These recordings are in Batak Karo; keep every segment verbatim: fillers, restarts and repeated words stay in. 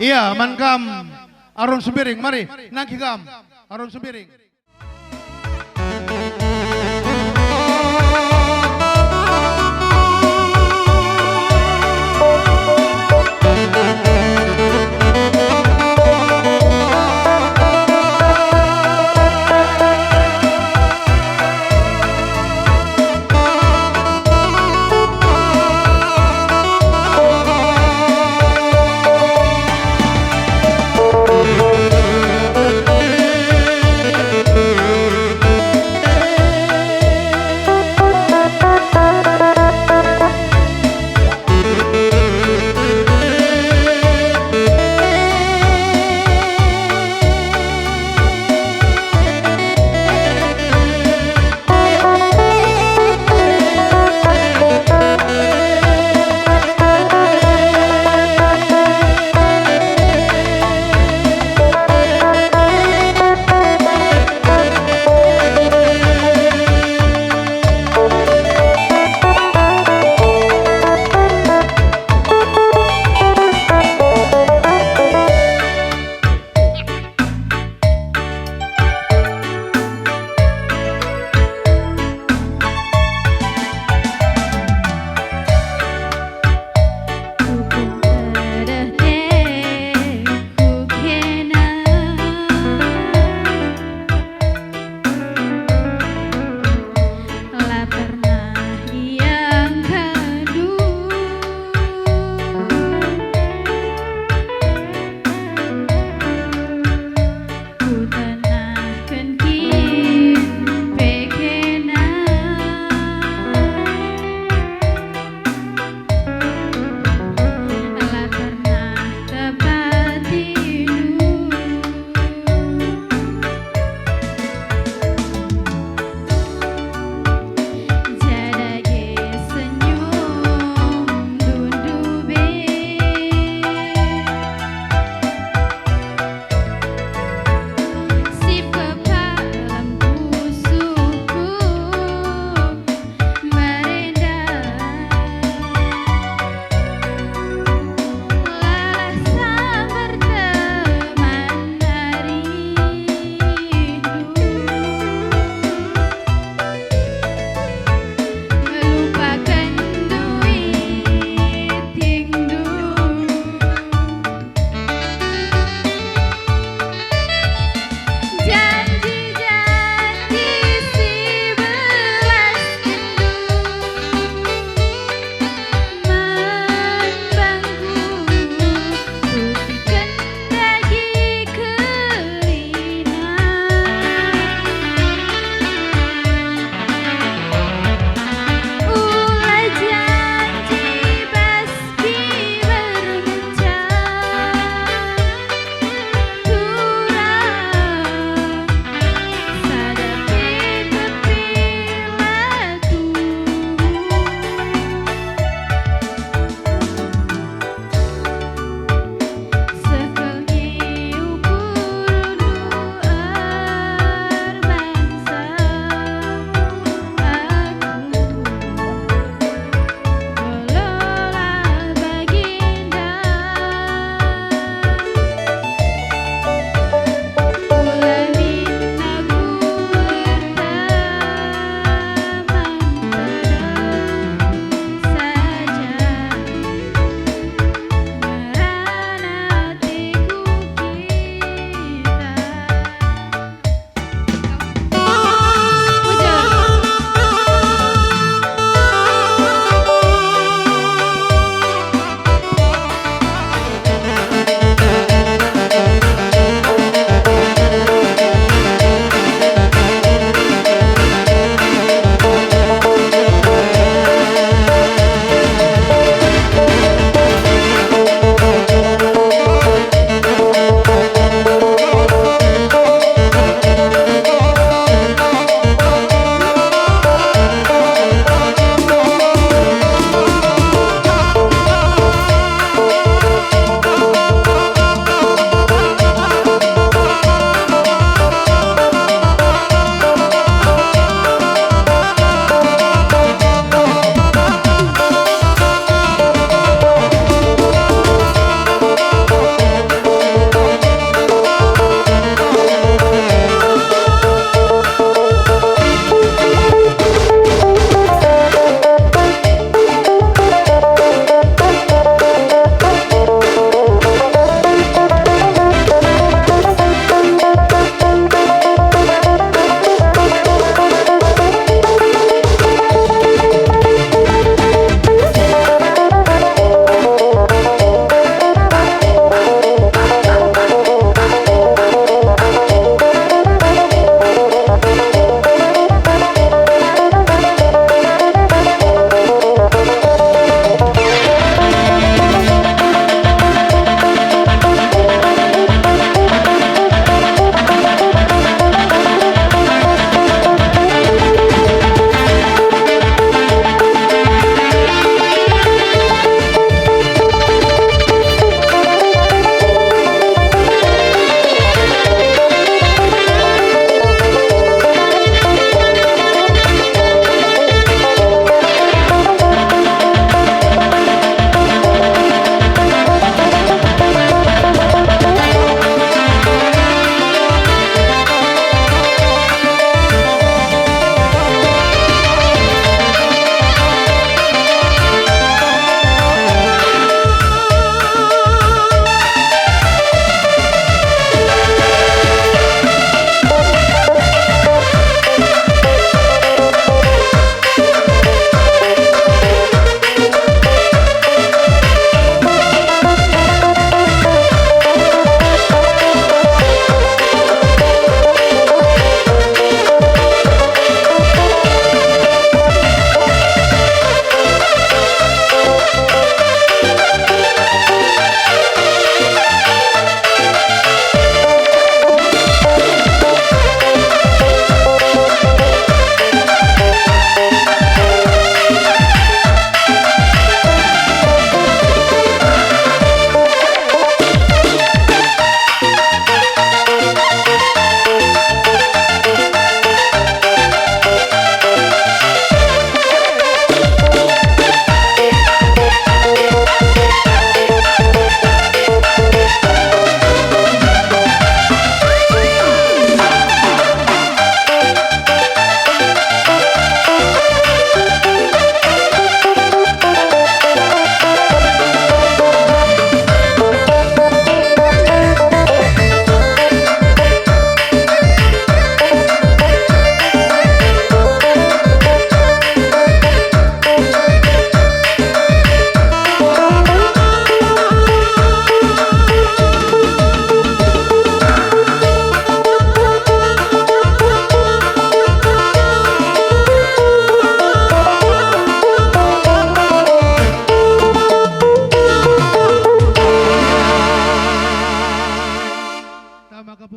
Ia, man kam, Aron Sembiring, mari, nangkih kam, Aron Sembiring.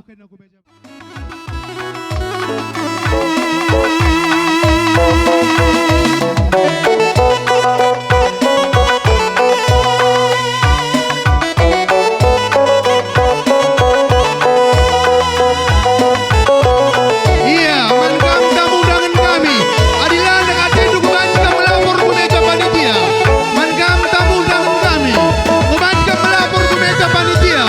Kena ku meja. Iya, man kam tamu undangen kami. Adi la ndak atendu, kubanci kam melapor ku meja panitia. Man kam tamu undangen kami. Kubanci kam melapor ku meja panitia.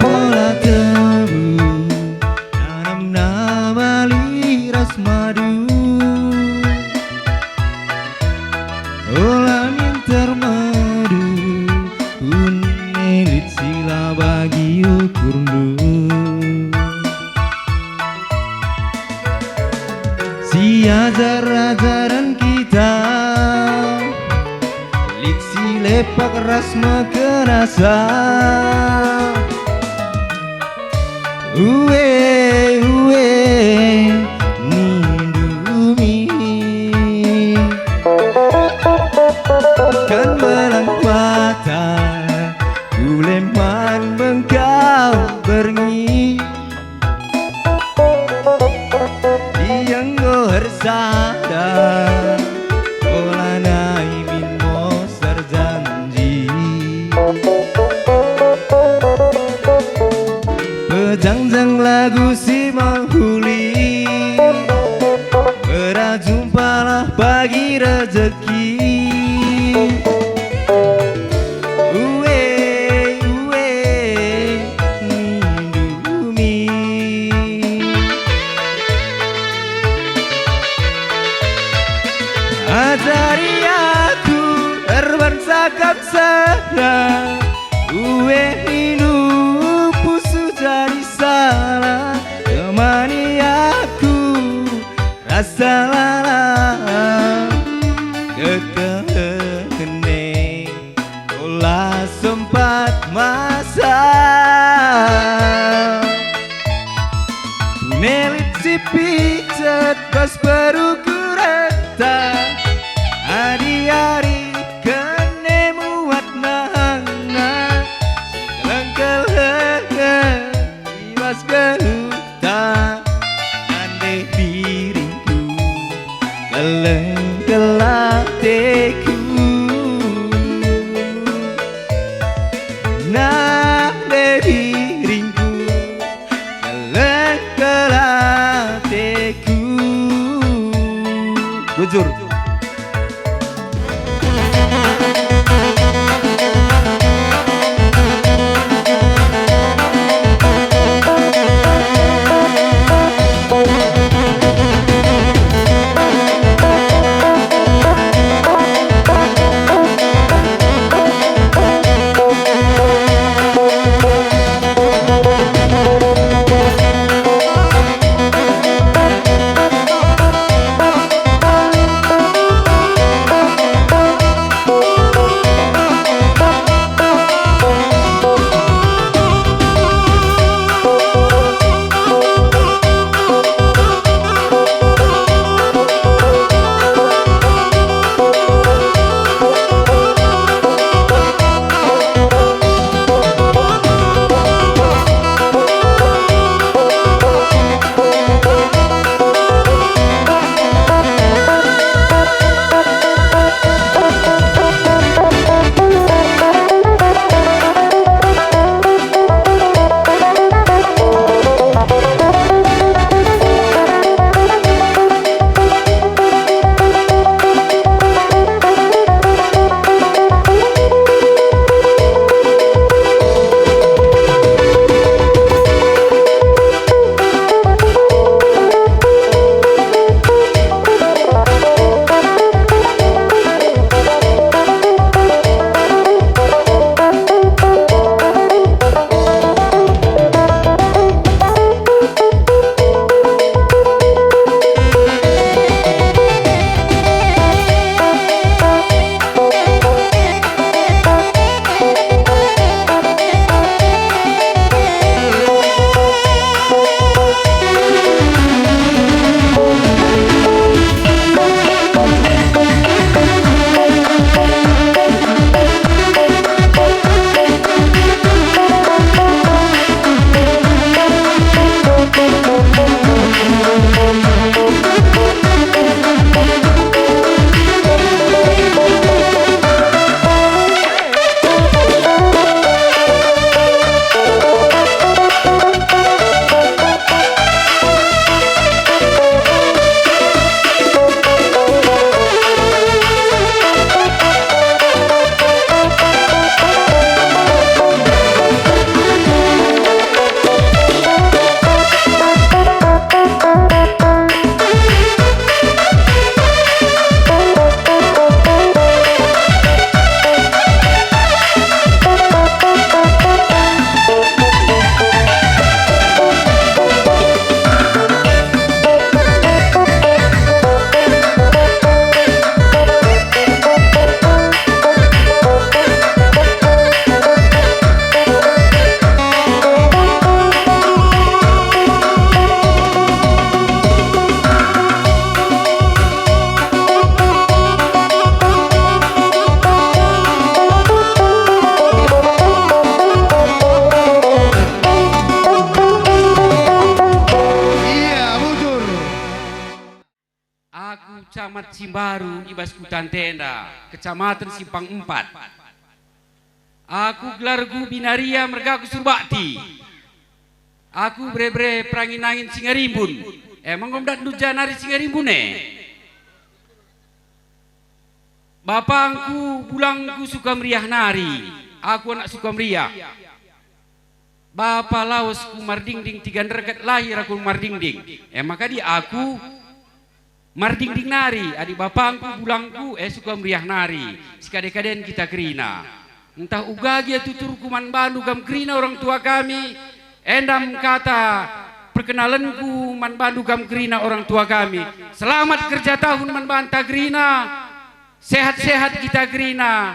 Ola tebu, tanamna bali ras madu. Ola minter madu, kune lit si la bagi ukurndu. Si ajar-ajaren kita, lit si lepak ras mekenasa. Ue, ue, nindu mi. Kan belang mata, kule man bengkau berngi. Dienggo ersada, ola nai min mos erjanji. Pejangjang lagu si mehuli, berajumpalah pagi rejeki. Ue, ue, nindu mi. Ajari aku erban cakap sada, ue nindu pusuh jadi salah, temani aku rasa lalap ketengene. Ola sempat masa. Melit si picet bas perukurenta. Adi-adi kene muat nahangna. Sikeleng-keleng i bas geluh ta, nande biringku, keleng-keleng ateku. Nande biringku, keleng-keleng ateku. Bujur. Camat si mbaru i bas kuta Tenda, Kecamatan Simpang Empat. Aku gelarku Binaria, mergaku Surbakti. Aku bere-bere perangin-angin Singarimbun. Emang enggo datndu ja nari Singarimbun e? Bapangku, bulangku Sukameriah nari. Aku anak Sukameriah. Bapa lawes ku Mardingding, tiga nderget lahir aku Mardingding. E maka di aku Mardingding nari, adi bapangku, bulangku, e Sukameriah nari. Sikade-kaden kita kerina. Ntah uga gia tuturku man bandu kam kerina orang tua kami, enda me kata perkenalenku man bandu kam kerina orang tua kami. Selamat kerja tahun man banta kerina, sehat-sehat kita kerina.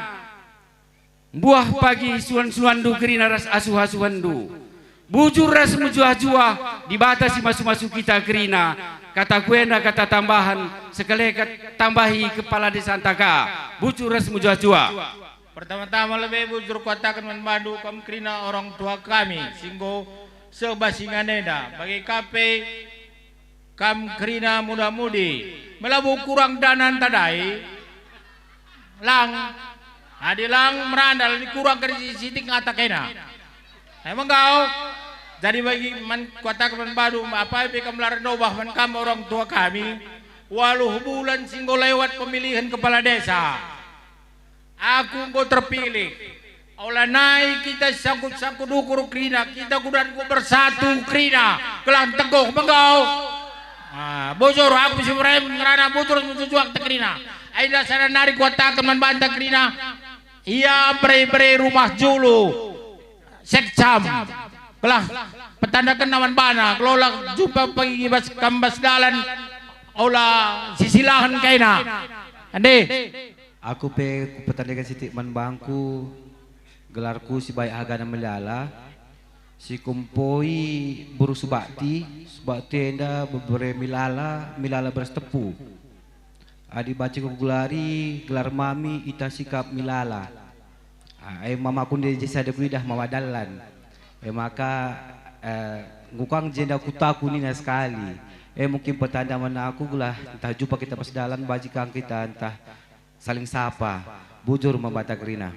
Mbuah pagi suan-suanndu kerina ras asuh-asuhenndu. Bujur ras mejuah-juah, Dibata si masu-masu kita kerina. Kataku enda kata tambahan, sekaleka tambahi kepala desanta ka. Bujur ras mejuah-juah. Pertama-tama lebe bujur kuataken man bandu kam kerina orang tua kami, si enggo seh bas ingan enda, bage ka pe kam kerina muda-mudi, melabu kurang dana ntadai, lang, adi lang merandal, adi kurang kerja sitik ngata kena. Emang kau, jadi bagi man, kuataken man bandu, apai pe kam la erdobah man kam orang tua kami, waluh bulan si enggo lewat pemilihan kepala desa. Aku enggo terpilih. Ola nai kita sangkut-sangkut ukur kerina, kita kuda enggo bersatu kerina, gelah teguh menggau. Ah, bujur, aku si Ibrahim ngerana bujur mejujuak kerina. Ai dasarna nari kuataken man banta kerina. Ia bere-bere rumah julu. Seksam. Gelah petandaken man bana, gelah ola jumpa pagi bas kam bas dalan, ola sisilahen kaina. Ande. Aku pe kupetandaken sitik man bangku, gelarku si baik hagana Melala, si kumpoi Buru Subakti, Subakti enda bebere Melala, Melala beras tepu. Adi banci kugelari gelar mami, ita sikap Melala. Ah, e mamaku ndai je sada kuidah mama dalan. E maka, eh, ngukang jenda kutaku nina sekali. E mungkin petanda man aku gelah ntah jumpa kita pas dalan, banci kang kita ntah saling sapa, bujur man banta kerina.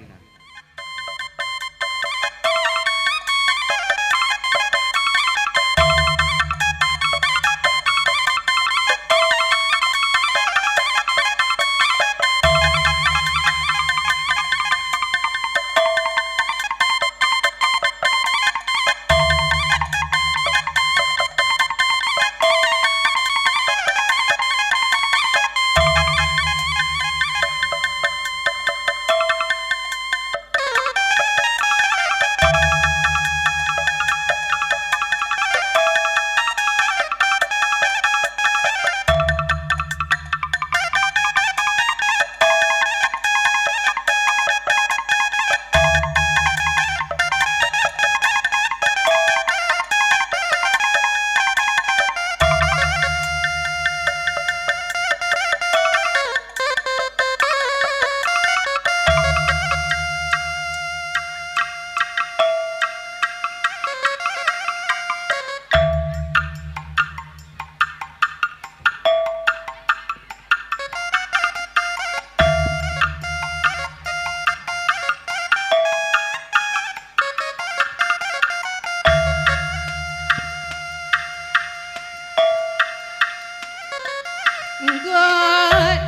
Enggo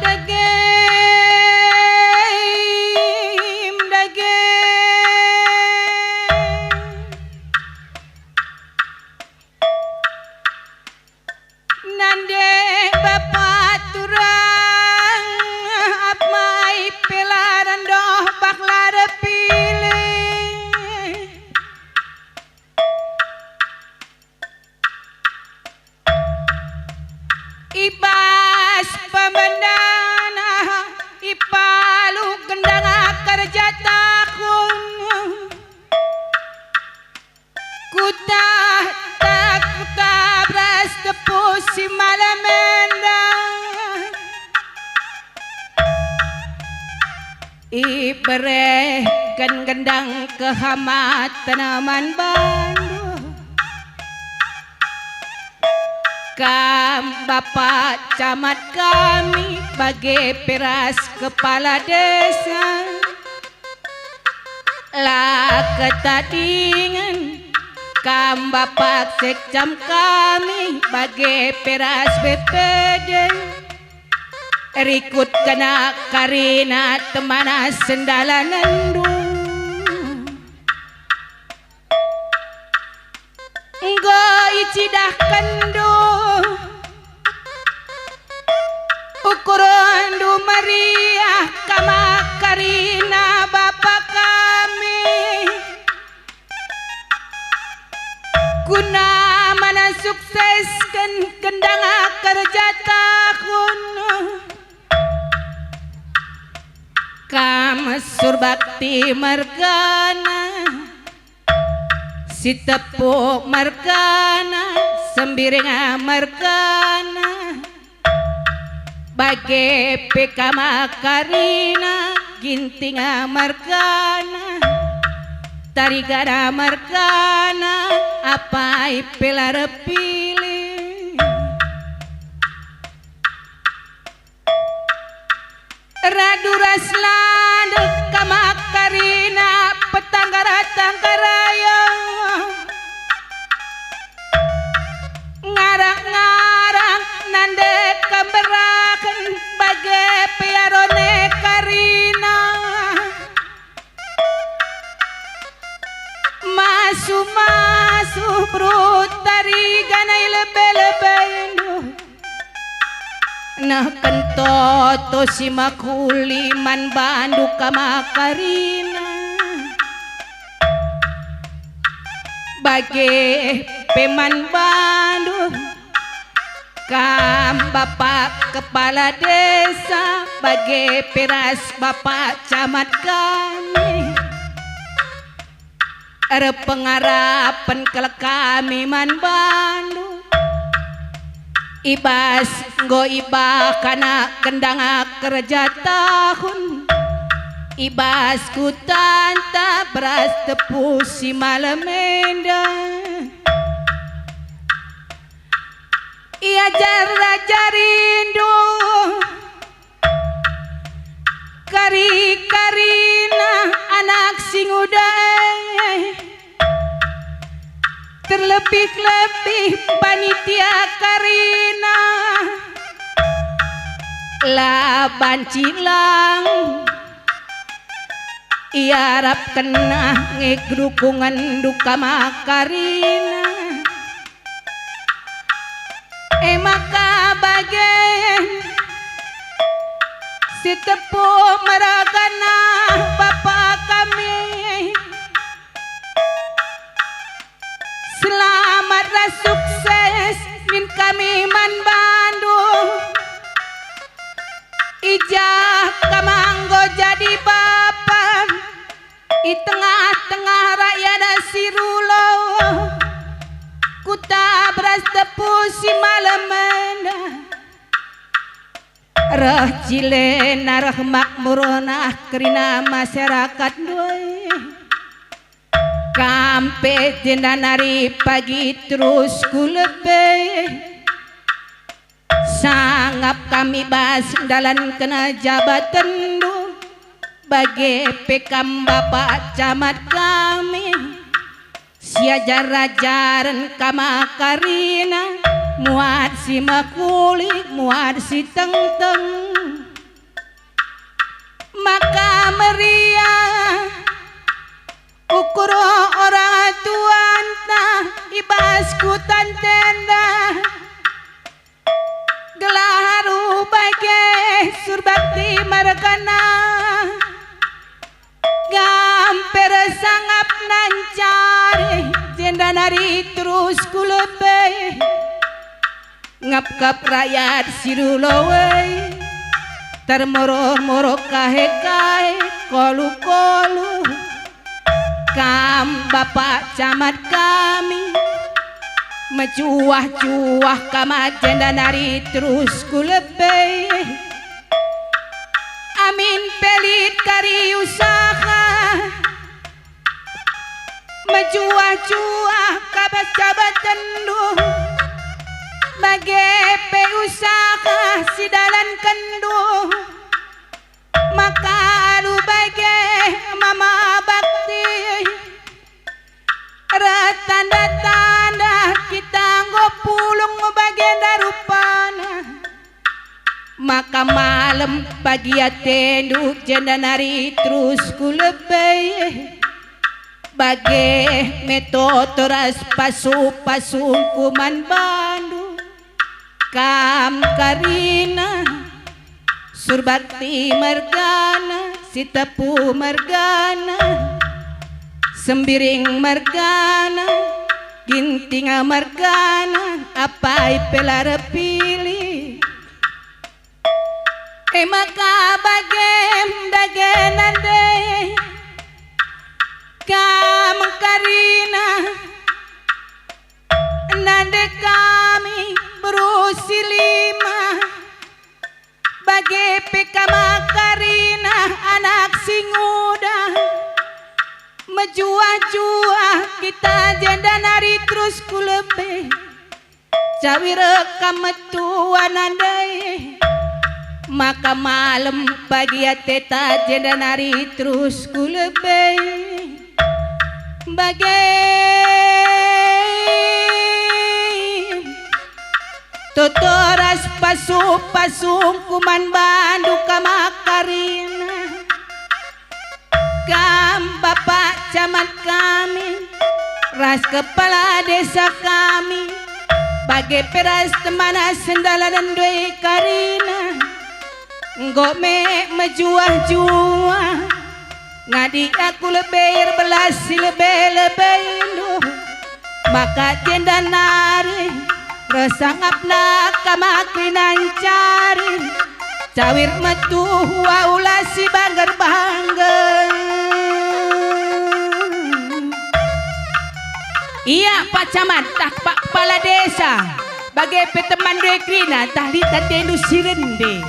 dagim, dagim. Nande bapa turang, apai pe la reh ndoh bak la erpilih. I bas pemandana, i palu gendang kerja tahun. Kutah-tah kuta beras tepu si malem enda. Ibereken gendang kehamaten man bandu. Kam Bapak Camat kami bage pe ras kepala desa, la ketadingen. Kam Bapak Sekcam kami bage pe ras B P D, rikut kena karina temana sendalanenndu. Enggo icidahkenndu ukurndu meriah, Kamak karina Bapa kami, guna mana suksesken gendang kerja tahun. Kam Surbakti mergana, Sitepuk mergana, Sembiring mergana, bage pe Kamak karina, Ginting mergana, Tarigana mergana, apai pe la erpilih. Radu ras landek Kamak karina, petanggar-tanggar raya, ngarak-ngarak nande kemberaken, bage pe Arone karina. Masu-masu beru Tarigana i lebe-lebendu, nehken toto si mekuli man bandu Kamak karina, bage pe man bandu. Kam Bapak Kepala Desa, bage pe ras Bapak Camat kami, erpengarapen kal kami man bandu. I bas enggo ibah kanak gendang kerja tahun, i bas kutanta beras tepung si malem enda. Iajar-ajarindu kari-karina anak si nguda e, terlebih-lebih panitia karina, la banci lang iarapkenna nge dukungenndu Kamak karina. E maka bage, Sitepuk mergana Bapa kami, selamat ras sukses min kami man bandu. I jah kam enggo jadi bapa, i tengah-tengah rakyat si rulo, kuta beras tepung si malem enda. Reh cilena, reh makmurna kerina masyarakat ndai. Kam pe jenda nari pagi terus ku lebe. Sangap kam i bas ndalanken jabatenndu, bage pe kam Bapa Camat kami, siajar-ajaren Kamak karina, muat si mekuli, muat si tengteng. Maka meriah ukur orang tuanta i bas kutanta enda. Gelah aru bage Surbakti mergana, kam pe ersangap nancari, jenda nari terus ku lebe. Ngap-ngap rakyat si rulo e, termoro-moro kahe-kahe, kolu-kolu. Kam Bapa Camat kami, mejuah-juah kam jenda nari terus ku lebe. Amin pe lit kari usaha, mejuah-juah ka bas jabatenndu. Bage pe usaha si dalankenndu, maka alu bage mama bakti, reh tanda-tanda kita enggo pulung bagenda rupana. Maka malem pagi atendu, jenda nari terus kulebe. Bage me toto ras pasu-pasungku man bandu, kam karina, Surbakti mergana, Sitepu mergana, Sembiring mergana, Ginting mergana, apai pe la erpilih. E maka bagem dage nande kam karina, nande kami beru si lima, bage pe kam karina anak si nguda. Mejuah-juah kita jenda nari terus kulebe. Cawir kam metua nande, maka malem pagi ateta jenda nari terus kulebe. Bage toto ras pasu-pasungku man bandu kam karina. Kam Bapak Camat kami, ras Kepala Desa kami, bage pe ras temana sendalanenndu e karina, enggo me mejuah-juah. Ngadi aku lebe erbelas si lebe-lebendu, maka jenda nari reh sangapna kam aku nancari. Cawir metua ula si bangger-bangger. Ia Pak Camat tah Pak Kepala Desa, bage pe temanndu e kerina tah lit atendu si rende.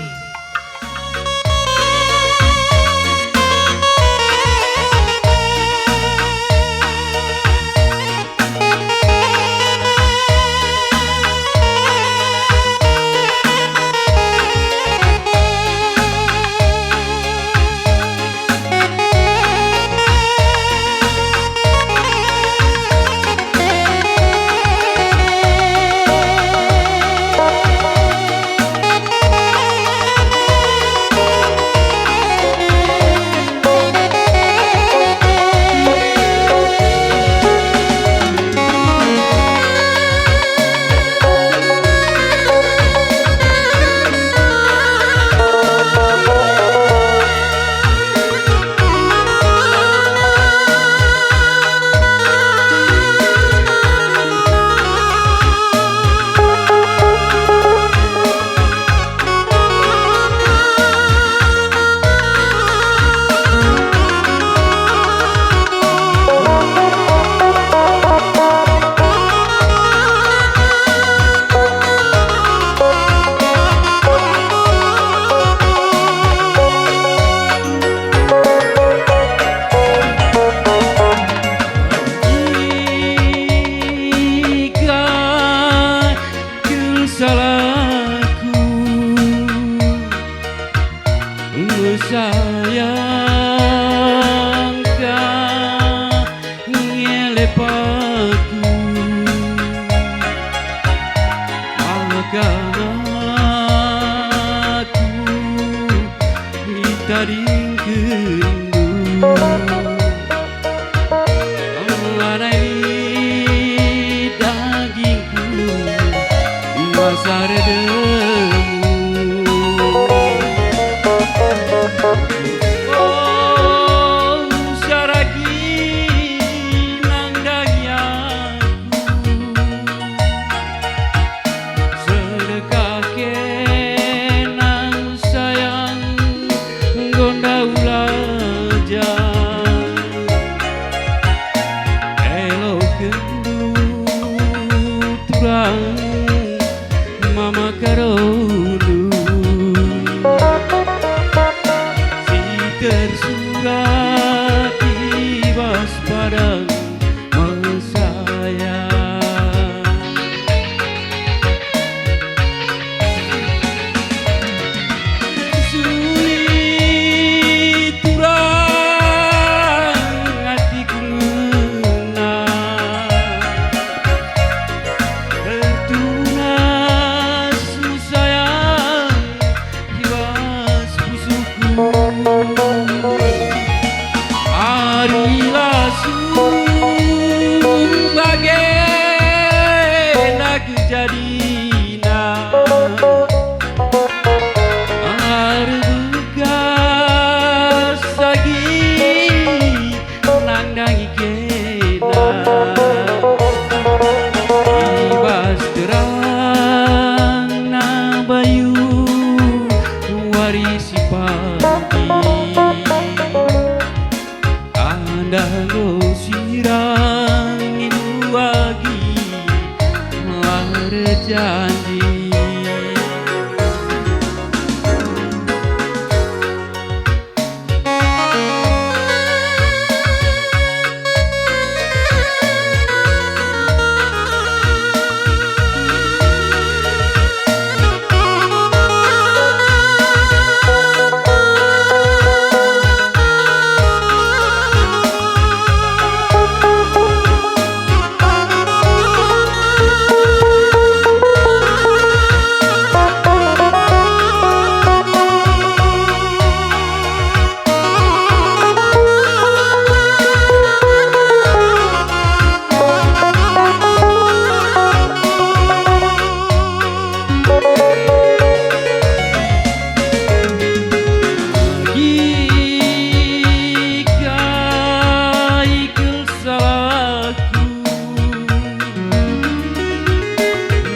Jika kel salahku, enggo sayangka ngelep aku, maka aku itadingkenndu. Lanai lit dagingku masa redemu. Oh, saragi nandangi aku. Sedekah kenang sayang, enggo ndauh lajang. Elokenndu turang mama janji. Adi kai kal salahku,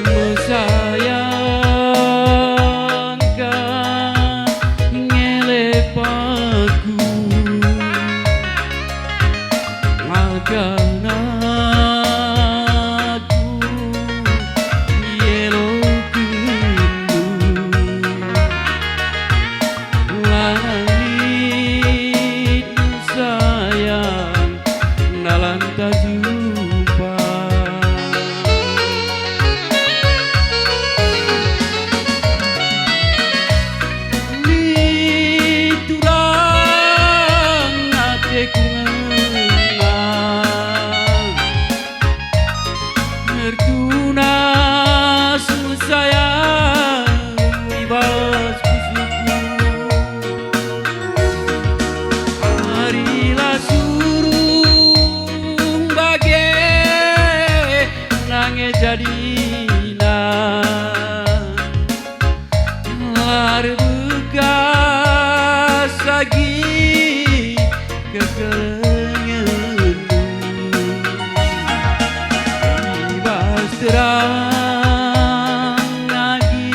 mesayangka ngelep aku, maka aku ielokenndu. Lanai lit sayang, dalan ta jumpa. Lit turang ateku ngena. Ertunas me sayang i bas pusuhku. Marilah surung bage nange jadina. La erbekas agi kekelengenndu, i bas terang agi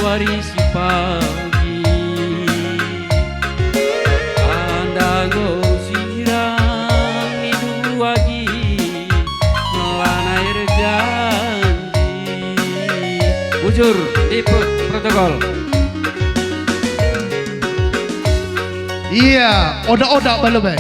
wari si pagi. Enda enggo sirang nindu agi, lanai erjanji. Bujur, ipek, protokol. Iya, oda-oda balo be.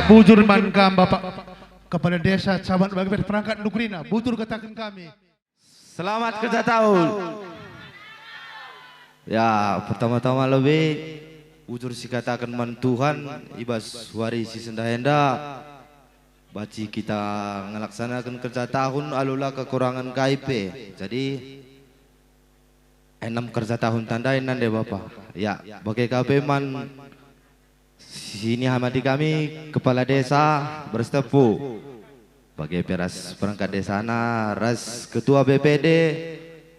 Bujur man kam, Bapak Kepala Desa, camat bagi perangkat ndu kerina, bujur kataken kami. Selamat kerja tahun. Ya, pertama-tama lebe bujur sikataken man Tuhan i bas wari si sendah enda. Banci kita ngelaksanaken kerja tahun alu la kekurangen kai pe. Jadi, enam kerja tahun tandai nande Bapa. Ya, bage ka pe man sini hamati kami, Kepala Desa Berstepu. Bage pe ras perangkat desana, ras Ketua B P D,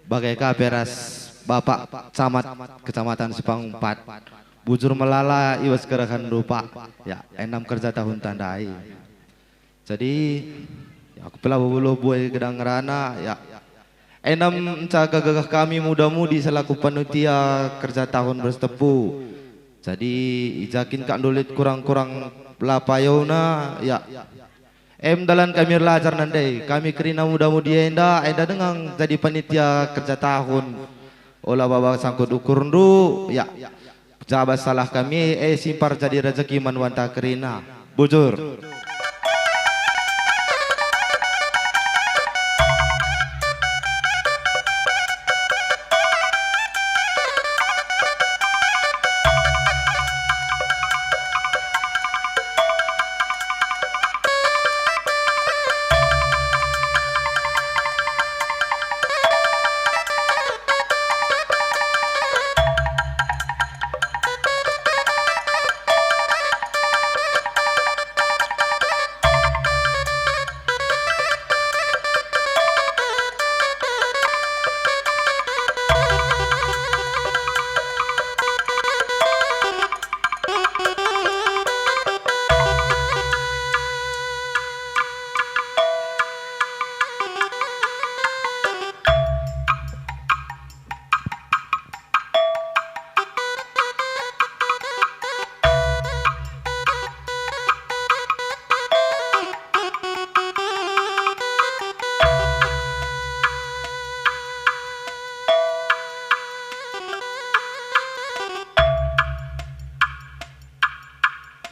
bage ka pe ras Bapak Camat Kecamatan Sipangumpat. Bujur melala i bas kerehen rupa. Ya, enam kerja tahun tandai. Jadi, ya, aku pela bolo buai gedang ngerana, ya. Enam enca gagah kami muda-mudi selaku panitia kerja tahun Berstepu. Jadi, i ja kin kak ndulit kurang-kurang la payona, ya. Em dalan kami erlajar nande, kami kerina muda-mudi enda, enda denga jadi panitia kerja tahun. Ola baba sangkut ukurndu, ya. Jabas salah kami, e simpar jadi rejeki man banta kerina. Bujur.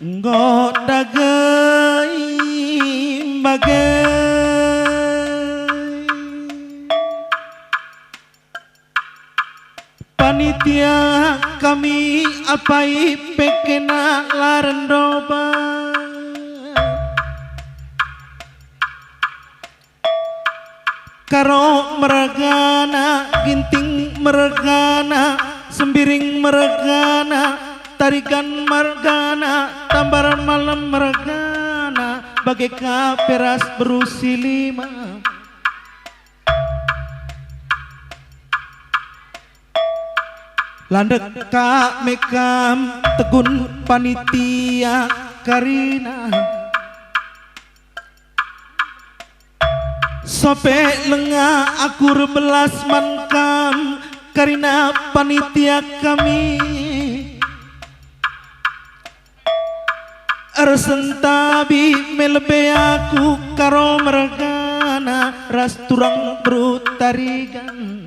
Enggo dage bage. Panitia kami apai pe kena la rendoba. Karo mergana, Ginting mergana, Sembiring mergana, Tarigan mergana, Tambar Malem mergana, bage ka pe ras beru si lima. Landek ka me kam tegun panitia karina. Sope lenga aku erbelas man kam karina panitia kami. Ersentabi me lebe aku Karo mergana ras turang beru Tarigan.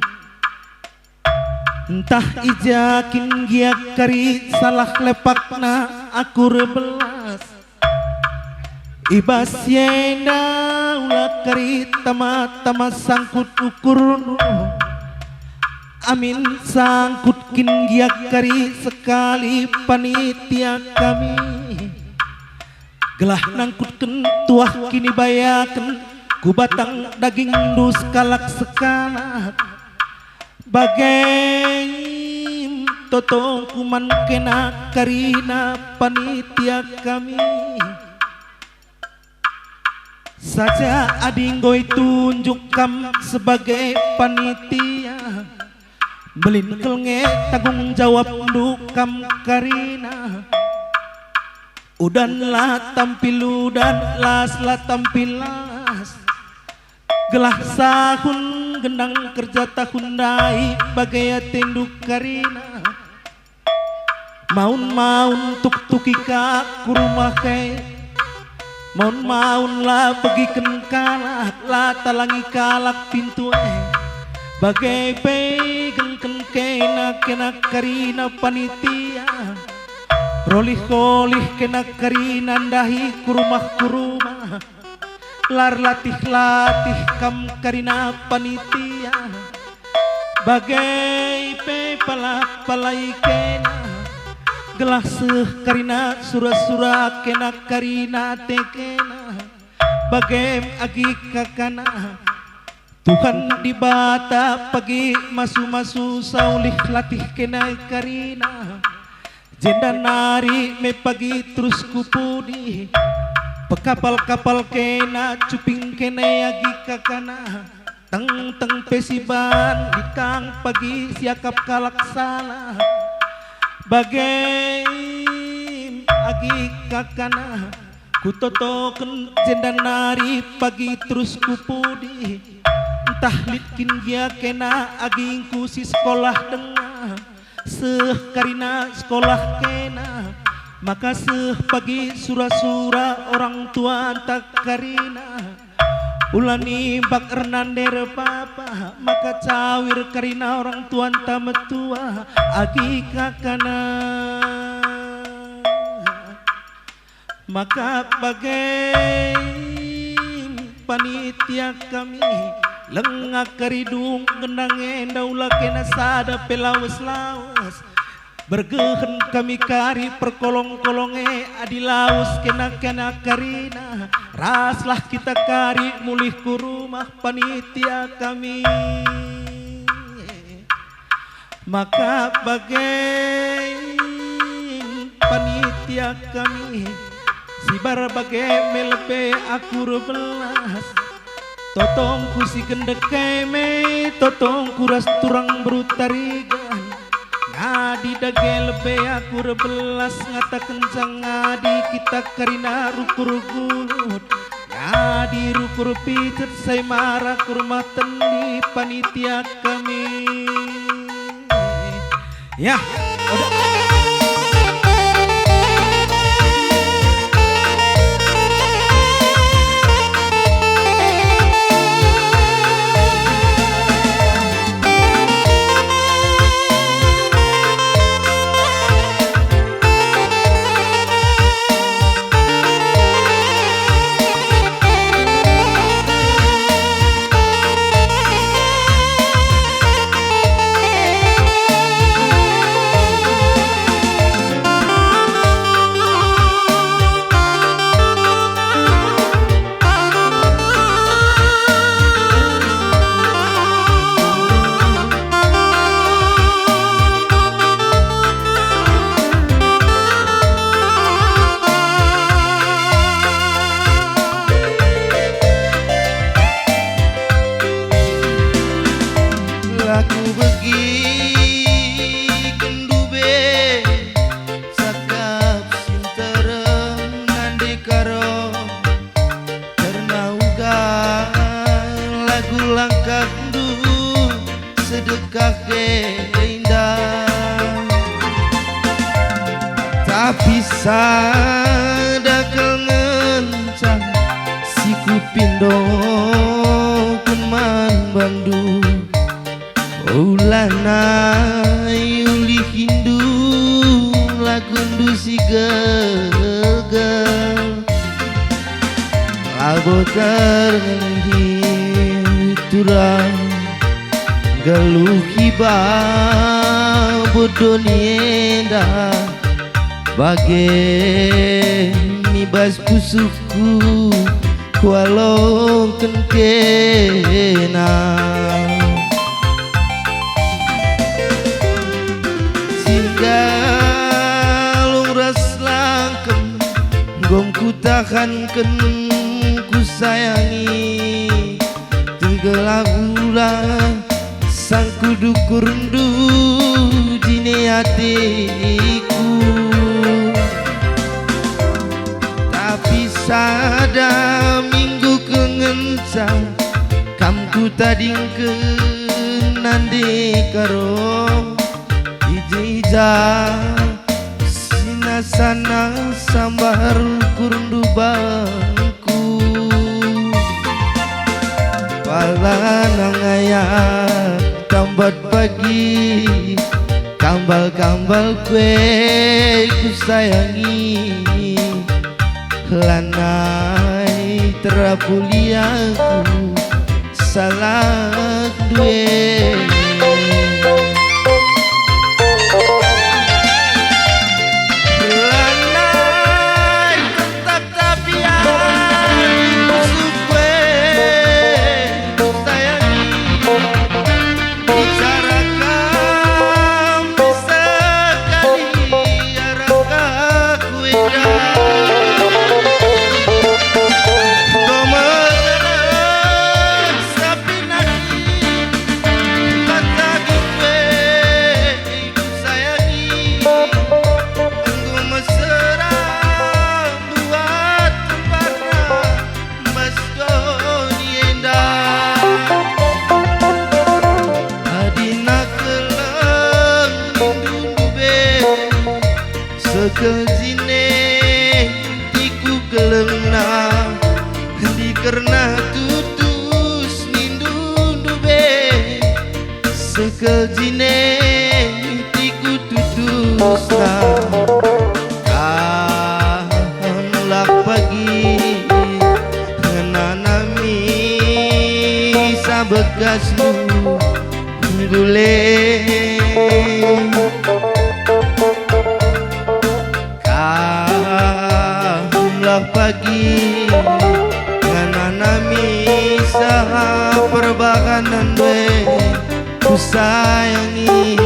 Ntah i ja kin gia kari salah lepakna aku erbelas. I bas si enda ula kari tama-tama sangkut ukurndu. Amin sangkut kin gia kari sekali panitia kami. Gelah nangkutken tuah kinibayaken ku batang dagingndu sekalak-sekalak. Bage totongku man kena karina panitia kami. Saja adi enggo itunjuk kam sebagai panitia, mbelin kal nge tanggung jawabndu kam karina. Udan la tampil udan, las la tampil las. Gelah sahun gendang kerja tahun ndai bage atendu karina. Maun-maun tuktuki ka ku rumah e. Maun-maun la begiken kalak, la talangi kalak pintu e. Bage pe gengken kena-kena karina panitia. Rolih-kolih kena kerina ndahi ku rumah-ku rumah. Lar latih-latih kam kerina panitia. Bage pe pala-palai kena. Gelah seh kerina sura-sura kena kerina ate kena. Bagem agi kakana. Tuhan Dibata pagi masu-masu saulih latih kena kerina. Jenda nari me pagi terus ku pudi. Pekapal-kapal kena cuping kena agi kakana. Teng-teng pe siban lit kang pagi siakap kalak salah. Bagem agi kakana. Kutotoken jenda nari pagi terus ku pudi. Ntah lit kin gia kena agingku si sekolah denga. Seh kerina sekolah kena. Maka seh pagi sura-sura orang tua ntah kerina. Ula nimbak ernande erpapa, maka cawir kerina orang tua ntah metua agi kakana. Maka bage panitia kami, langa kari dung gendang enda ula kena sada pe lawes-lawes. Bergehen kami kari perkolong-kolong e adi lawes kena-kena karina, raslah kita kari mulih ku rumah panitia kami. Maka bage panitia kami, sibar bage me lebe aku erbelas. Totongku si gendek e me, totongku ras turang beru Tarigan. Ngadi dage lebe aku erbelas ngatakenca ngadi kita kerina rukur gulut. Ngadi rukur picet sai mara ku rumah tendi panitia kami. Ya, udah. La kubegi kendu be, cakap si nterem nande karo. Kerna uga lagu langkahndu sedekah enda. Tapi sada kal ngenca si kupindoken man bandu. Ulana iulihindu lagundu si gegel, labo terngih turang, nggeluh i babo doni enda, bage mi bas pusuh ku kualoken kena. Si nggalung ras langkem, nggom kutahanken kusayangi, tegel aku la sangku dukurndu jine ateku. Tapi sada minggu kengenca kam kutadingken nande karo, i ja-i ja sinasana sambar kurndu bangku. Pala nangaya tambat pagi kam Kambal-kambal kue kusayangi, lanai terapuli aku, salah due. Lanai tetap tapi aku supe kusayangi. Bicara kam sekali arah aku enda. Enggo mesera sapinaki, mata gipe kusayangi. Enggo mesera buat tumpahna. Mas doni enda, adina keleng nindu ndube, sekel jine tiku kelengna, ndi kerna tutus nindu ndube, sekel jine tiku tutusna. Kamlah pagi ngenanami sabekasmu gule. Kamlah pagi ngenanami saha perbahanen we kusayangi.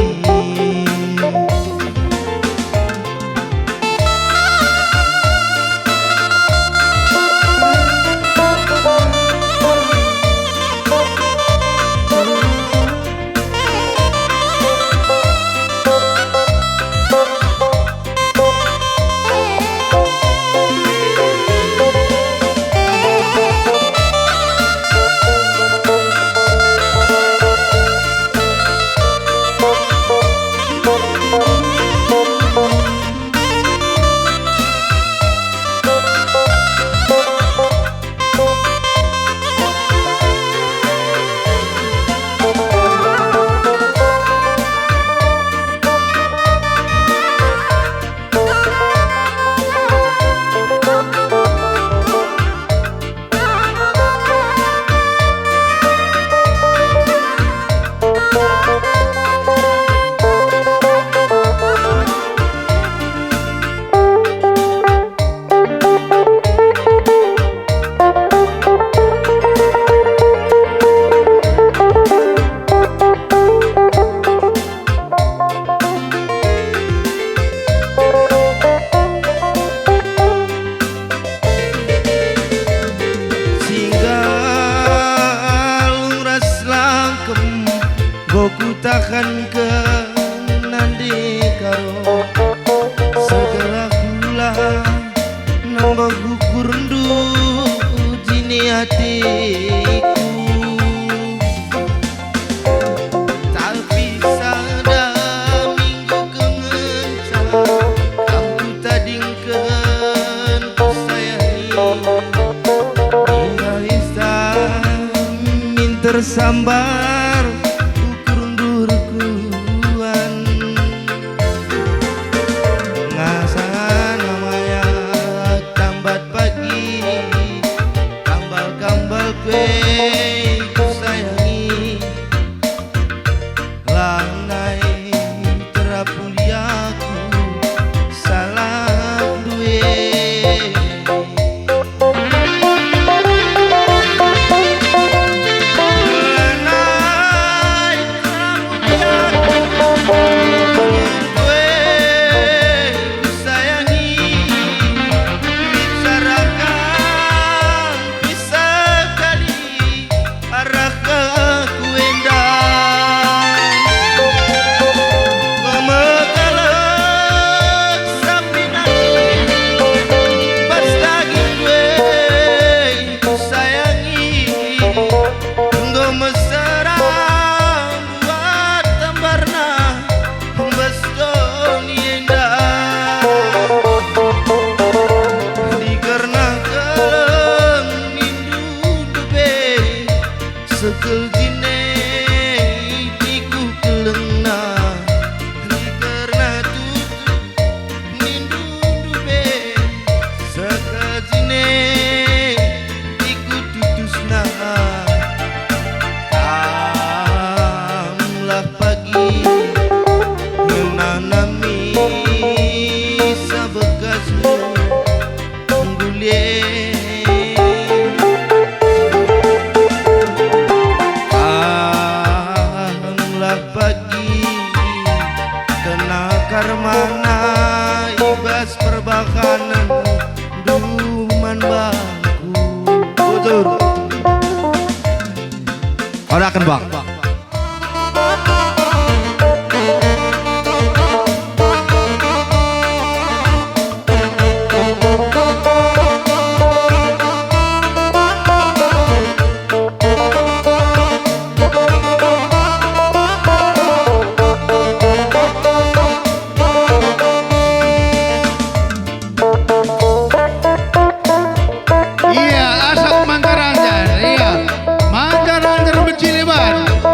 Si nggalung ras langkem, enggo kutahanken nande karo. Segera kula nambah ukurndu, jine ateku. Tapi sada minggu kenca kam kutadingken kusayangi. Enda isa min tersambar ukurndu rekuan. Ngasana maya tambat pagi, kambal-kambal kue kusayangi. Lanai terapuli aku salah due. Bakanen duman bangku. Bujur. Odaken, Bang. Ia, asap manjar-anjar, ia. Manjar-anjar becili ban.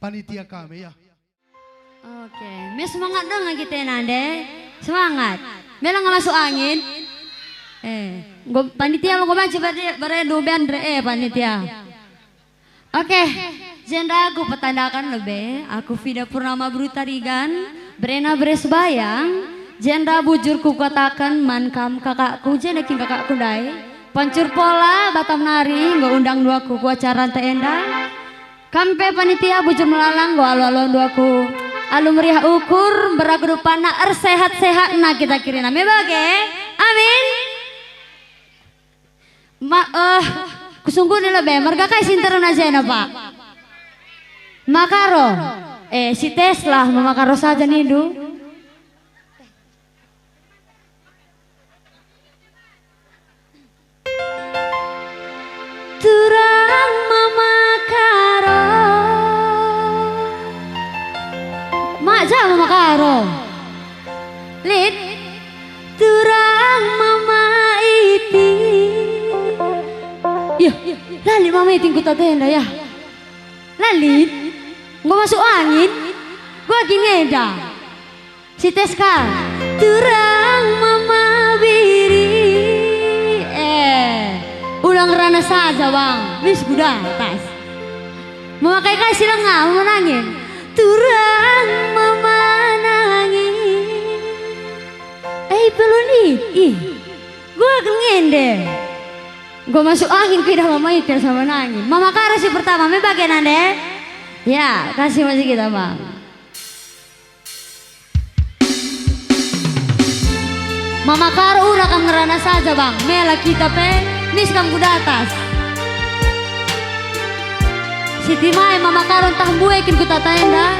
panitia kami, ya. Oke, me semangat dong kita nande. Semangat. Mela nggak masuk angin. Eh, enggo panitia enggo banci bare, bare duben re, eh, panitia. Oke, jenda aku petandakan lebe, aku Fida Purnama Beru Tarigan, berena bere sebayang, jenda bujur kukataken man kam kakakku, jenda kin kakakku ndai. Pancur pola Batam nari, enggo undang dua ku, ku acara enta enda. Kam pe panitia bujur melalang, enggo alu-alun dua ku. Alu meriah ukur, beraku dupana, ersehat-sehatna kita kerina. Me bage? Amin. Ma, eh, kusungkuni lebe, merga kai si nterem na jena, Pak? Makaro. Eh, si Tesla, Mama Karo saja nindu. Turang Mama Karo. Mak ja Mama Karo. Lit. Turang Mama Iti. Yah, la lit Mama Iti ku tenda ya. La lit. Enggo masuk angin. Gua gini enda. Si Teska. Turang Mama Biri. Eh, ulang rana saja, Bang. Wis ku datas. Memakai kai si lenga, Mama nangin. Turang Mama nangin. Eh, peluni. Ih, gua kel ngende. Gua masuk angin, ku idah Mama Iti sama nangin. Mama Karo si pertama, me bage nande. Ya, kasih masih kita, Bang. Mama Karo ura kam ngerana saja, Bang. Mela kita pe, mis kam ku datas. Siti mai Mama Karo ntah mbue kin ku tata enda.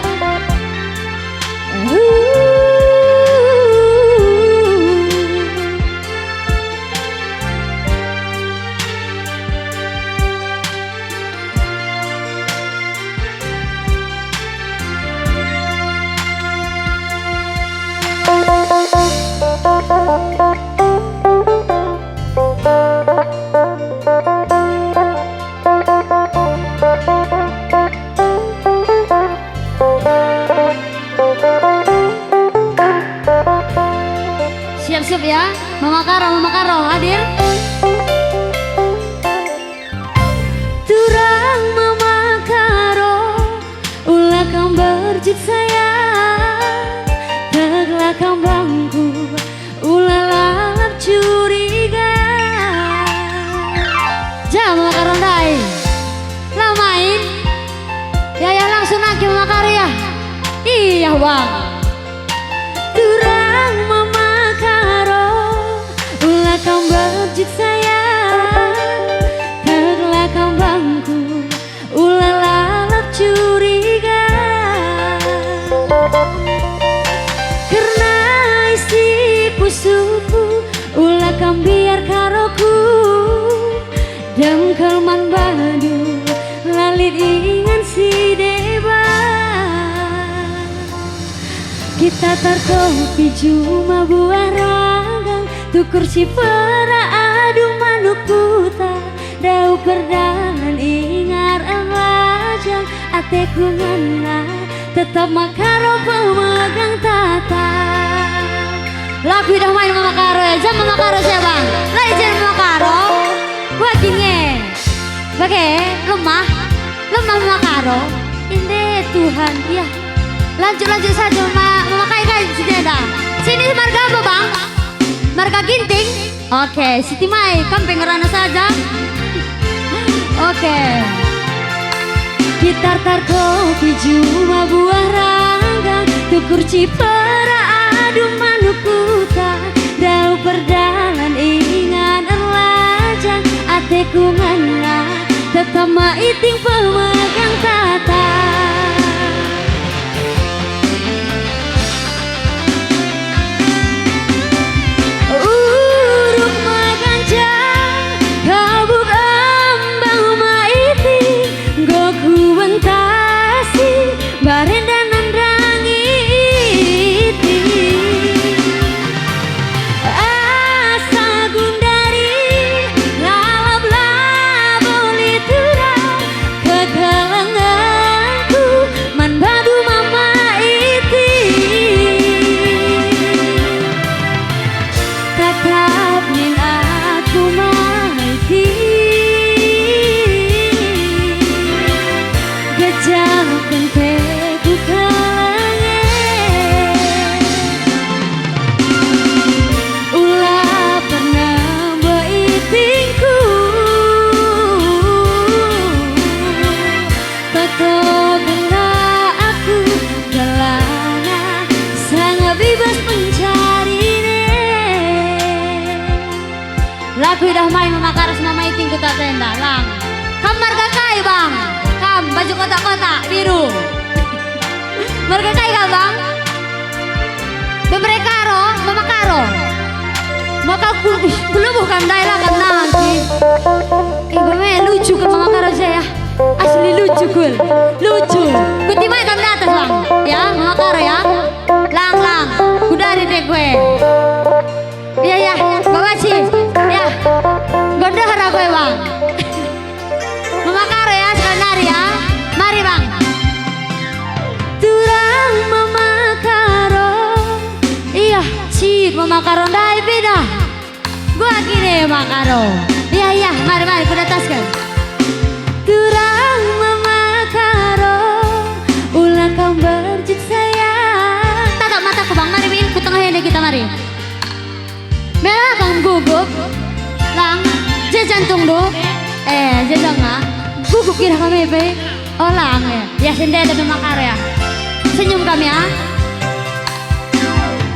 Siap-siap ya, Mama Karo, Mama Karo hadir. Turang Mama Karo, ula kam berjut sayang, teglah kam bangku, ula lalap curiga. Ja Mama Karo ndai. La main. Ya, ya, langsung nangkih Mama Karo ya. Iya, Bang. Turang Mama Karo, ula kam berjut sayang, teglah kam bangku, ula lalap curiga. Kerna isi pusuhku, ula kam mbiar Karoku, dengkel man bandu, la lit ingan si deban. Kita tarkopi juma buah ranggang, tukur si pera adu manuk kuta, dau perdalan ingar erlajang, ateku ngena, tetap Mama Karo pemegang tata. Lagu idah main Mama Karo ya, jam Mama Karo siapa? Lagi jam Mama Karo. Wah, gini. Bage, lemah. Lemah Mama Karo. Inde Tuhan, ya. Lanjut, lanjut saja, Mama, Mama kai, kai, si jenda. Sini marga apa, Bang? Marga Ginting? Oke, Siti Mai, kam pe ngerana saja. Oke. Gitar tarkopi juma buah ranggang, tukur cipera adu manuk kuta, dau perdalan ingan erlajang, ateku ngena, tetap Mama Iting pemegang tata. Uruk meganjang, kabuk embang Mama Iting, enggo kubentasi, barenda nandangi Iting. Asa gundari, lalap labo litura, kekelengenku Idah mai Mama Karo si Mama Iting ku ta tenda, lang. Kam marga kai, Bang? Kam baju kotak-kotak, biru. Marga kai kam, Bang? Bemre Karo, Mama Karo. Maka ku, ih, kulubuh kam ndai lah kam nanti. Ih, beme lucu kan Mama Karo saya. Asli lucu, kul. Lucu. Kuti mai kam datas, Bang. Ya, Mama Karo ya. Lang, lang. Kudari deh gue. Iya, iya, Bapak sih. Ya. Gondoh ra gue, Bang. Mama Karo ya, sebentar ya. Mari, Bang. Turang Mama Karo. Iya, cit Mama Karo ndai beda. Gua gini Mama Karo. Iya, iya, mari, mari, kudataskan. Turang Mama Karo, ula kam berjut sayang. Tatap mataku, Bang, mari, min, ku tengah ini kita, mari. Mela kam gugup, lang, je jantung do. Eh, je dong, ah. Gugup kira kami, pe. Oh, lang, ya. Ya, sendiri ada Mama Karo, ya. Senyum kami, ya.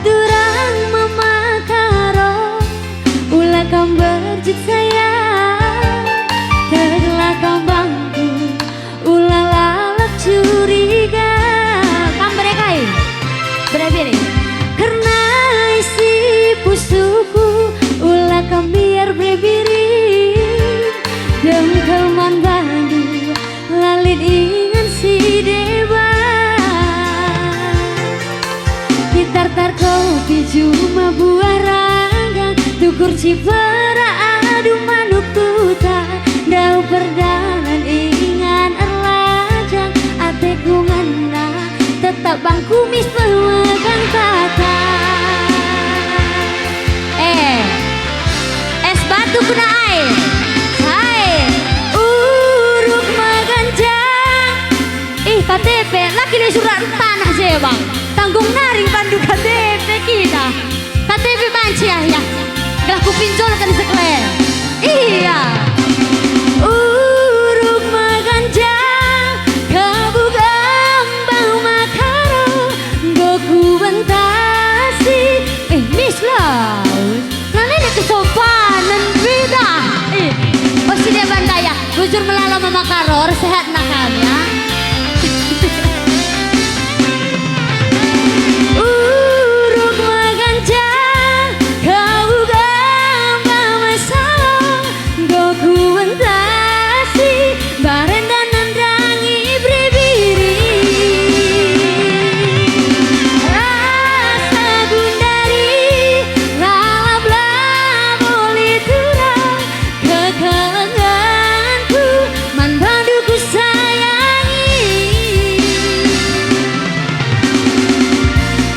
Turang Mama Karo, ula kam berjut sayang. Teglah kam bangku, ula lalap curiga. Kam bere kai? Bere biri. Kerna isi pusuku, ula kam biar bere biri. Dengkel man bandu, la lit ingan si deban. Kitar-tar kopi juma buah ranggang, tukur cipera adu manuk kuta, ndauh perdalan ingan erlajang, ateku ngena, tetap bangku mis pemegang tata. Eh, es batu kena air. Hai, uruk meganjang. Ih, K T P, laki le surat tanah je, Bang. Tanggung naring bandu K T P kita. K T P banci ya, ya. Gelah kupinjolken sekle. Iya. Uruk meganjang, kabuk embang Makaro, enggo kubentasi. Eh, mis lah. Nalena kesopanen beda. Eh, oh, si deban daya. Bujur melala Mama Karo, sehat nak kami, ya. Uruk meganjang, kau gamba masalah, enggo kuentasi, barenda nandangi bere-bere. Rasa gundari, lalap labo lit turang, kekelengenku man bandu kusayangi.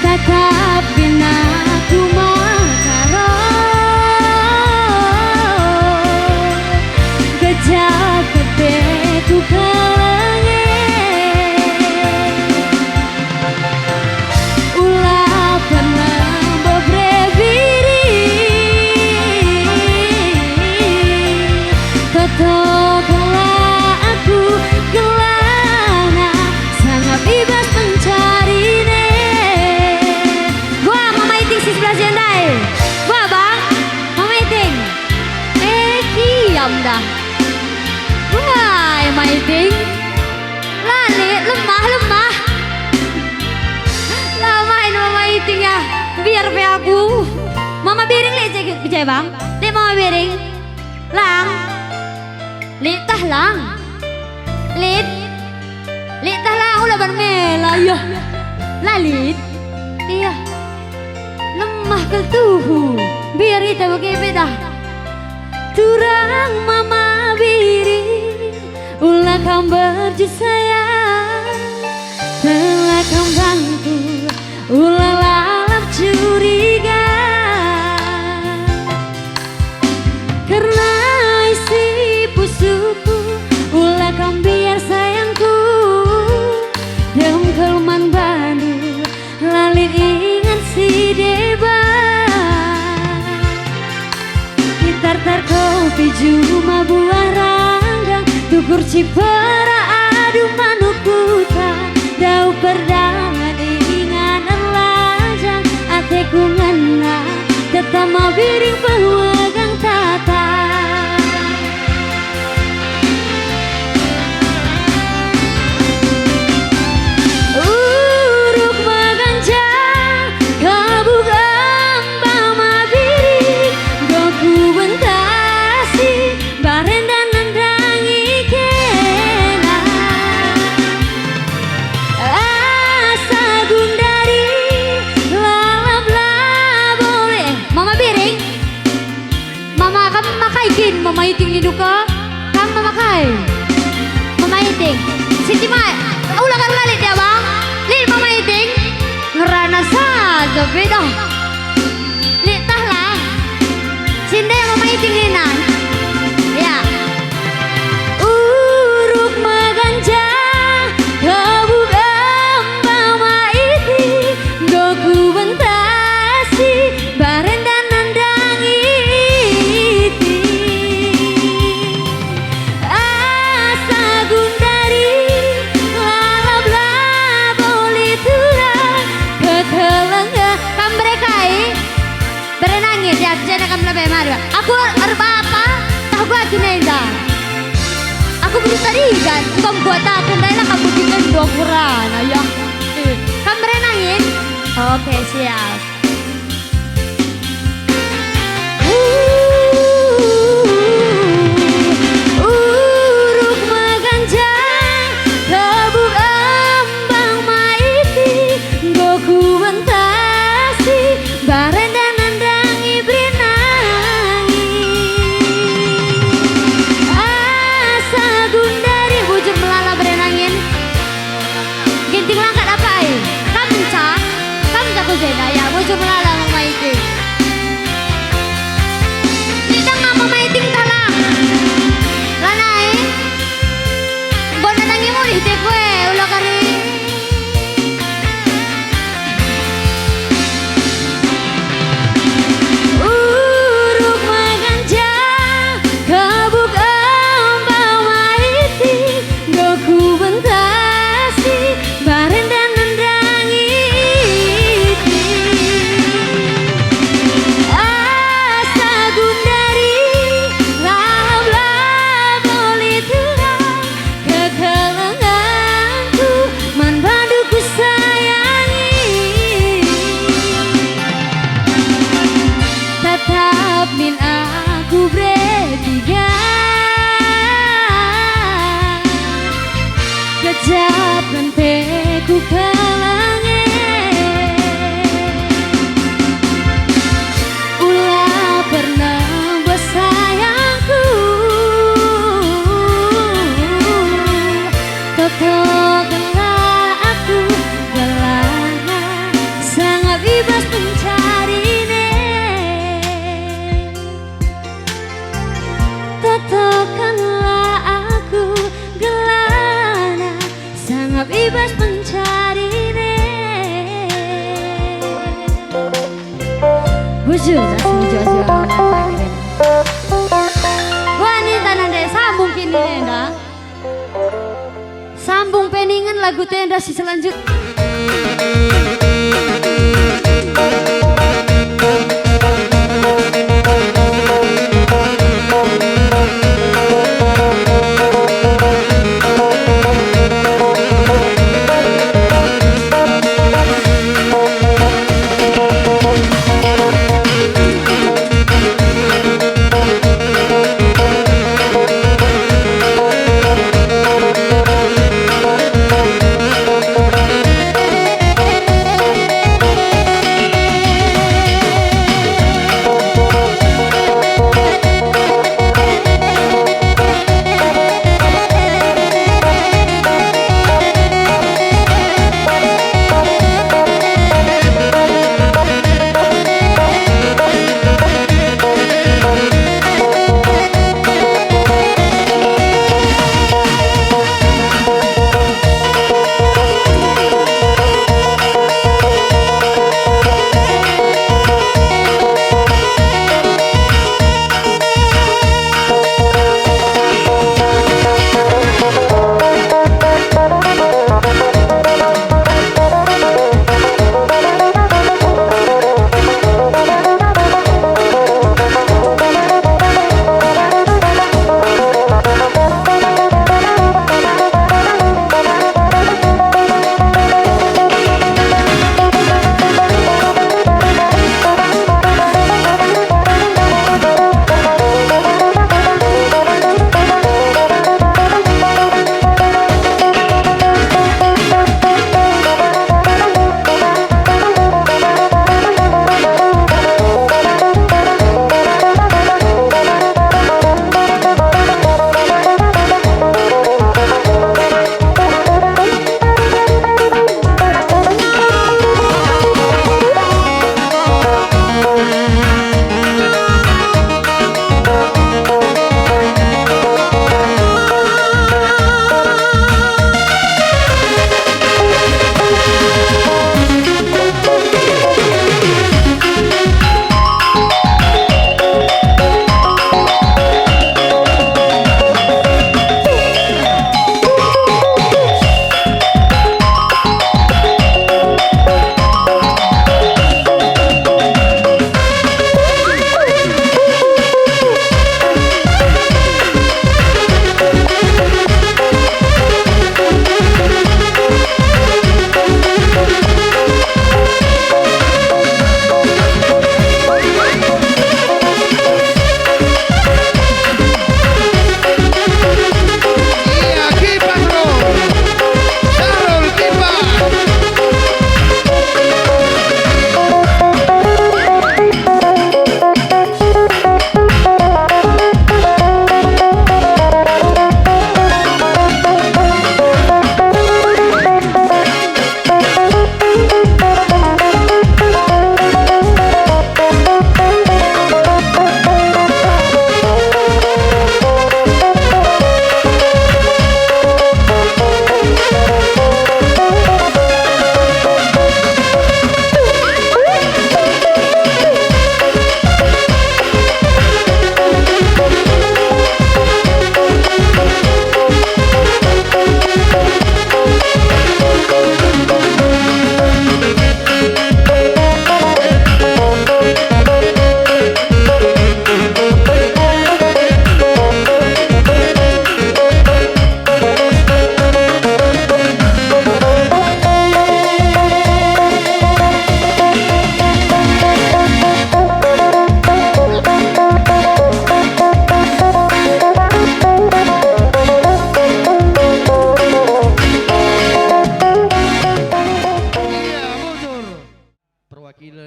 Tatap kin aku Makaro, gejap pe kukelengi. Ula pernah bebere biri, totoklah aku gelahna sangap i bas pencarina. Wah, Mama Iting si sebelah jendai. Wah, Bang, Mama Iting. Eh, kiam dah. Wah, Mama Iting. Lali, lemah, lemah. La main Mama Iting ya, biar pe aku. Mama Biring lit je, je, Bang. Lit Mama Biring. Lang. Lit tah, Lang. Lit. Lit tah, Lang, ula ban mela, iya. La lit. Iya. Lemah kal tuhu. Biar ita bage pe dah. Turang Mama Biring. Ula kam berjut sayang, telah kam bangku, ula lalap curiga. Kerna isi pusuku, ula kam biar sayangku, dengkel man bandu, la lit ingan si deban. Kitar-tar kopi juma buah ranggang, tukur cipera adu manuk kuta, dauh perdalan ingan erlajang, ateku ngena, tetama biring pemegang tata. Iting nindu ka, kam Mama kai? Mama Iting. Siti mai, ula kan la lit ya, Bang? Lit Mama Iting. Ngerana saja beda. Lit tah lah. Sinde Mama Iting nina. Ya. Uruk meganjang, kebuk embang Mama Iting, enggo kubentasi, barenda nandangi Iting. Asa gundari, lalap labo lit turang, kekelengen. Kam bere kai? Bere nangin, ya, jenda kam lebe mari. Aku erbapa, tah gua gini enda. Aku berita rigan, engkau kuataken, ndai lah kamu bikin dua kurana, ya. Eh, kam bere nangin? Oke, siap. Uruk meganjang, kebuk embang Mama Iting, enggo kubentasi, barenda nandangi bere nangin. Asa gundari bujur melala bere nangin. Ginting langkat apa ai? Kam ca? Kam ca ku jenda, ya, bujur melala Mama Iting. Lit dang Mama Iting talang. Lanai. Enggo nandangi mulih te kue, ula kari. Uruk meganjang, kebuk embang Mama Iting, enggo kubentasi, barenda nandangi Iting. Asa gundari, lalap labo lit turang, kekelengenku man bandu kusayangi. Tetap min aku bere tiga, kejapken pe kukelengen. Ula pernah buas sayangku, totokenlah aku gelahna sangap i bas pencarin e. Totokenlah aku gelahna sangap i bas pencarin e. Bujur, asli jual-jual. Wanita nande sambung kini enda. Sambung pe ningen lagu tenda si selanjutnya.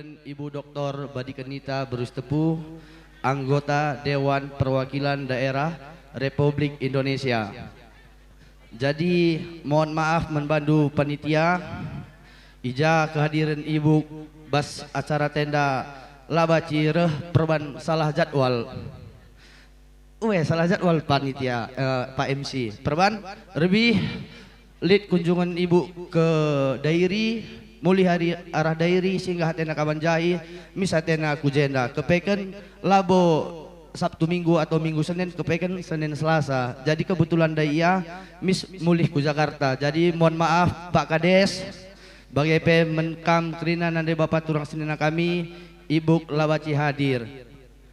Ibu Doktor Badikenita Beru Sitepu, anggota Dewan Perwakilan Daerah Republik Indonesia. Jadi, mohon maaf man bandu panitia, i ja kehadiren Ibu bas acara enda la banci reh perban salah jadwal. Weh, salah jadwal panitia, eh, Pak M C. Perban, lebih lit kunjungen Ibu ke Dairi, mulih ari arah Dairi, singgah atena ka Banjai, mis atena ku jenda. Kepeken labo Sabtu Minggu atau Minggu Senin, kepeken Senin Selasa. Jadi kebetulan ndai ia mis mulih ku Jakarta. Jadi mohon maaf, Pak Kades, bage pe man kam kerina nande Bapa turang senina kami, Ibu la banci hadir.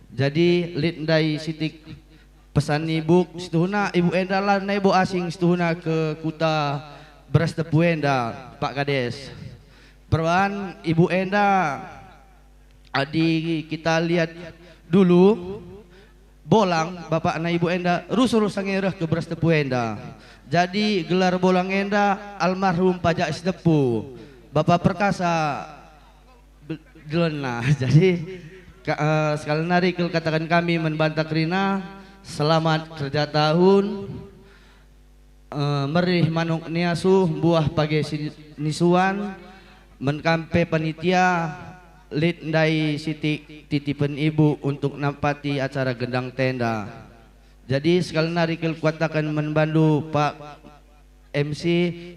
Jadi lit ndai sitik pesan Ibu, situhuna Ibu enda la nai bo asing situhuna ke kuta Beru Sitepu enda, Pak Kades. Perban Ibu enda, adi kita lihat dulu, Bolang, bapakna Ibu enda, rusur sange reh ke Beru Sitepu enda. Jadi gelar Bolang enda almarhum Pajak Sitepu, Bapa Perkasa, Be-, Delonna. Jadi, ka-, eh, sekali nari kal kataken kami man banta kerina, selamat kerja tahun, eh, merih manuk ni asuh, buah page si-, nisuan, man kam pe panitia, lit ndai sitik titipen Ibu untuk nampati acara gendang tenda. Jadi, sekali nari kal kukataken man bandu, Pak M C,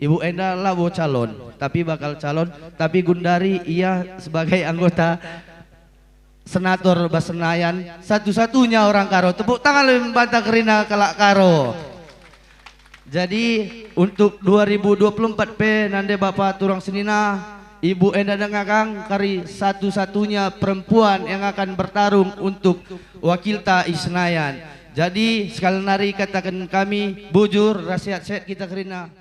Ibu enda labo calon, tapi bakal calon, tapi gundari ia sebagai anggota senator bas Senayan, satu-satunya orang Karo. Tepuk tangan lebih banta kerina kalak Karo. Jadi, untuk dua ribu dua puluh empat pe nande Bapa turang senina, Ibu enda denga kang kari satu-satunya perempuan yang akan bertarung untuk wakilta i Senayan. Jadi, sekali nari kataken kami, bujur ras sehat-sehat kita kerina.